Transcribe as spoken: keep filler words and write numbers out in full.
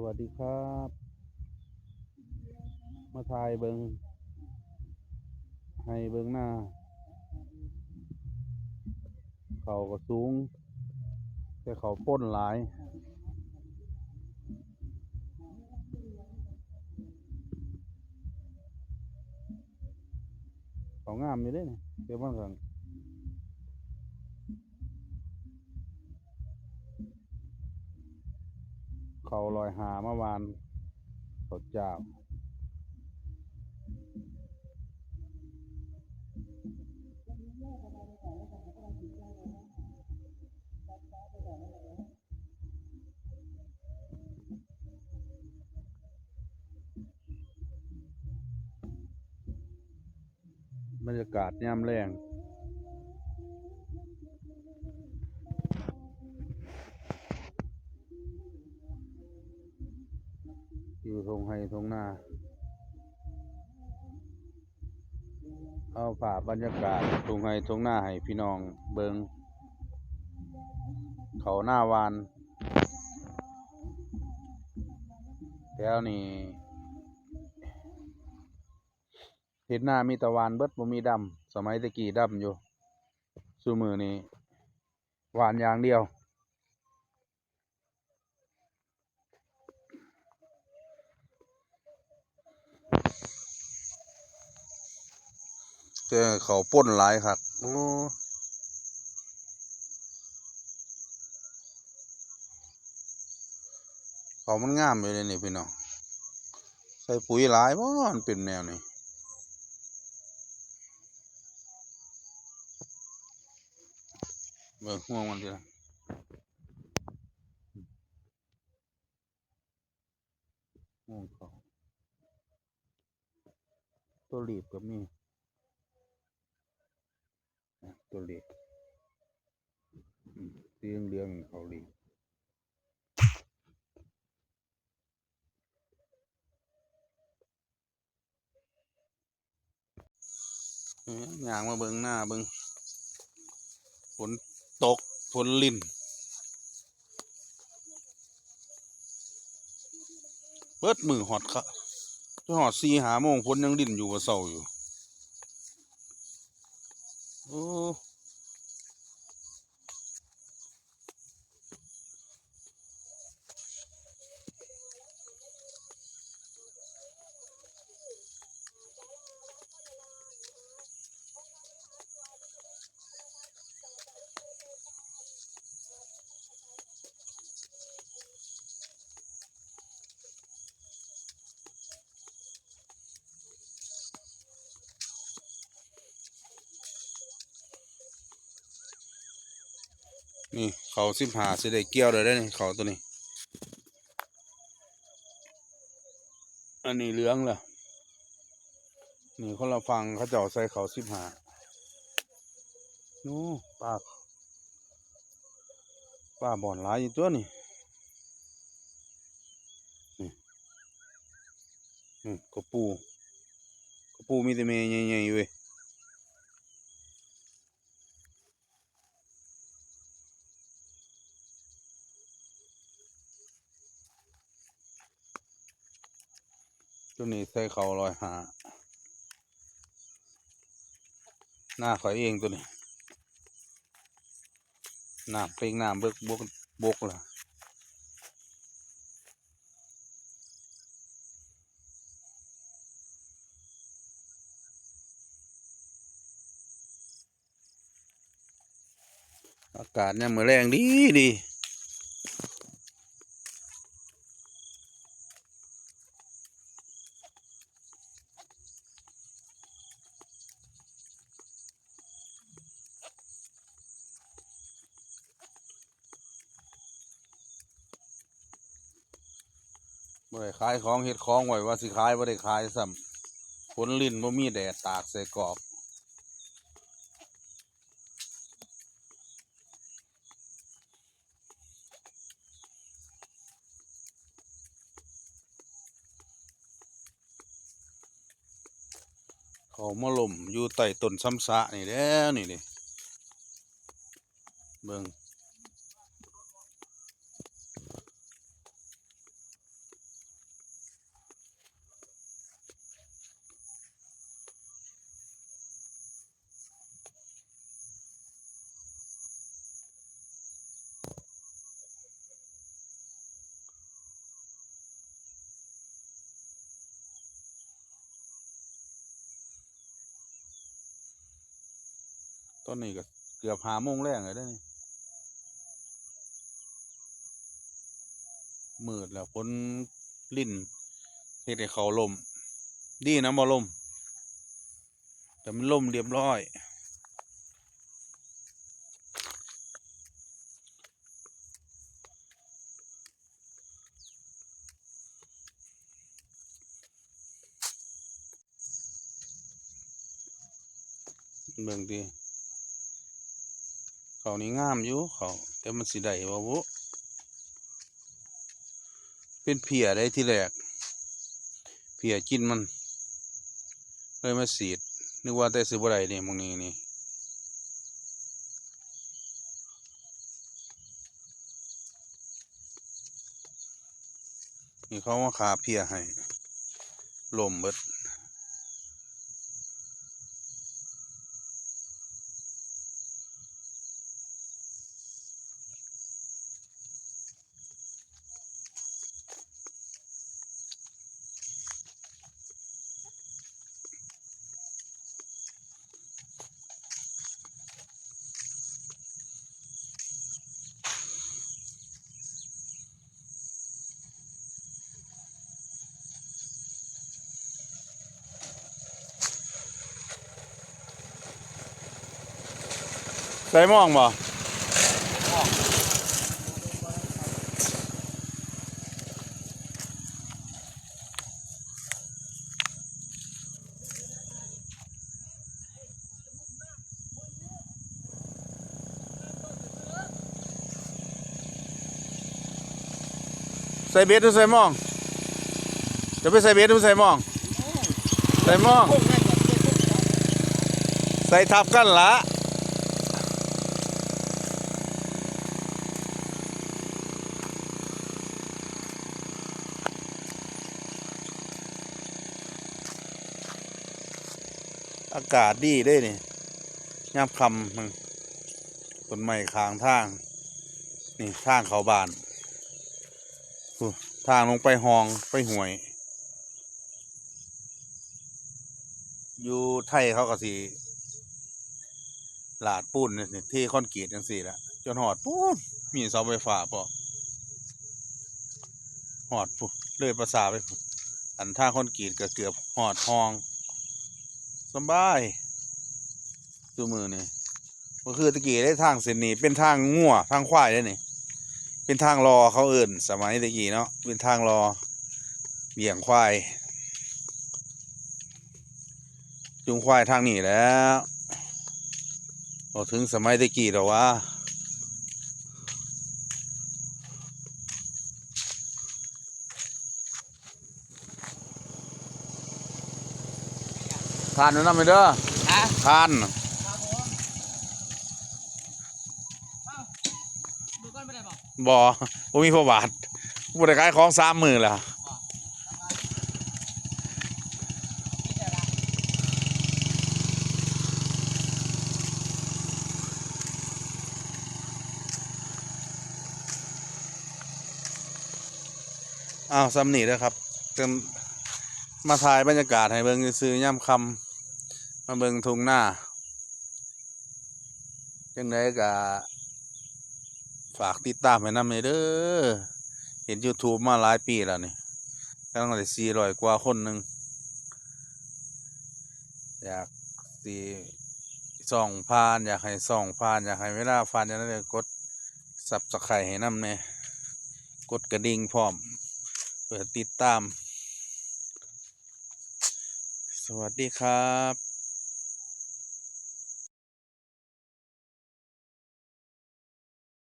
วัสดีครับ มาถ่ายเบิ่งไฮ่เบิ่งนา เขาก็สูง แต่เขาป่นหลาย เขางามอยู่เด้นี่ เดี๋ยวมันก็ เขาร้อยห้ามาหว่าน เขาเจ้า บรรยากาศยามแลง อยู่ท่งไฮ่ท่งนา เอาภาพบรรยากาศท่งไฮ่ท่งนาให้พี่น้องเบิ่ง เขานาหว่าน แถวนี้ เฮ็ดนามีแต่หว่านเบิด บ่มีดำ สมัยแต่กี้ดำอยู่ ซุมื้อนี้หว่านอย่างเดียว แต่เขาป่นหลายคัก โอ้ เขามันงามอยู่เด้นี่พี่น้อง ใส่ปุ๋ยหลายบ่ มันเป็นแนวนี้ เบิ่งห่วงมันทีละ ห่วงเขา ตัวหลีบก็มี อ่ะ ตัวหลีบ อืม สีเหลืองๆ เขาหลีบ เอ้ย ย่างมาเบิ่งนาเบิ่ง ฝนตก ฝนริน เบิดมื้อฮอดคะ จนฮอดสี่ห้าโมง ฝนยังรินอยู่บ่เซาอยู่ โอ้ นี่เขาสิบห้าสิได้เกี่ยวแล้วเด้นี่ เขาตัวนี้ อันนี้เหลืองแล้ว นี่คนละฝั่งเขาเจ้าใส่เขาสิบห้า โอ้ ปลา ปลาบ่อนหลายอยู่ตัวนี่ นี่ นี่ กะปู กะปูมีแต่แม่ใหญ่ๆ เว้ย ตัวนี้ใส่เขาร้อยห้า นาข้อยเองตัวนี้ น้ำเปล่งน้ำเบิกบก บกล่ะ อากาศยามมื้อแลงดีดี บ่ได้ขายของ เฮ็ดของไว้ว่าสิขาย บ่ได้ขายซ้ำ ฝนริน บ่มีแดด ตากใส่กรอบ เขามาล้มอยู่ใต้ต้นซำสะนี่แหล้ว นี่เด้ เบิ่ง ตอนนี้ก็เกือบห้าโมงแลงแล้วเด้อนี่ มืดแล้ว ฝนรินเฮ็ดให้เขาล้ม ดีนะบ่ล้ม แต่มันล้มเรียบร้อย เบิ่งติ เขานี่งามอยู่เขา แต่มันสิได้บ่บุ เป็นเพี้ยได้ทีแรก เพี้ยกินมัน เลยมาฉีด นึกว่าแต่สิบ่ได้นี่ หม่องนี้นี่ นี่เขามาฆ่าเพี้ยให้ ล้มเบิด ใส่หม่องบ่ ใส่เบ็ดหรือใส่หม่อง จะไปใส่เบ็ดหรือใส่หม่อง ใส่หม่อง ใส่ทับกันละ อากาศดีเด้นี่ ยามค่ำ ต้นไม้ข้างทาง นี่ทางเข้าบ้าน พุ้น ทางลงไปฮ่อง ไปห้วย อยู่ไทยเขาก็สิลาดปูนนี่ เทคอนกรีตจั่งซี้ล่ะ จนฮอดปู้น มีเสาไฟฟ้าพร้อม ฮอดพุ้น เลยประสาไปพุ้น อันทางคอนกรีตก็เกือบฮอดฮ่อง สำบาย ซุมื้อนี้ บ่คือแต่กี้เด้ ทางเส้นนี้เป็นทางงัว ทางควายเด้นี่ เป็นทางรอเขาเอิ้น สมัยแต่กี้เนาะ เป็นทางรอ เลี้ยงควาย จูงควายทางนี้แหล้ว บ่ถึงสมัยแต่กี้ดอกวะ ทานอยู่นำเด้อ ฮะ ทาน ครับผม เอ้า ดูก่อนไปได้บ่ บ่ บ่มีพระบาท บ่ได้ขายของสามมื้อแล้ว อ้าว ส่ำนี้เด้อครับ เพิ่นมาถ่ายบรรยากาศให้เบิ่งซื่อๆ ยามค่ำ มาเบิ่งทุ่งนา จั่งใดก็ฝากติดตามให้นำแหน่เด้อ เฮ็ดยูทูบมาหลายปีแล้วนี่ กำลังได้สี่ร้อยกว่าคนหนึ่ง อยากสิส่องผ่าน อยากให้ส่องผ่าน อยากให้เวลาผ่าน จั่งใดก็กด ซับสไครบ์ ให้นำแหน่ กดกระดิ่งพร้อม เพื่อติดตาม สวัสดีครับ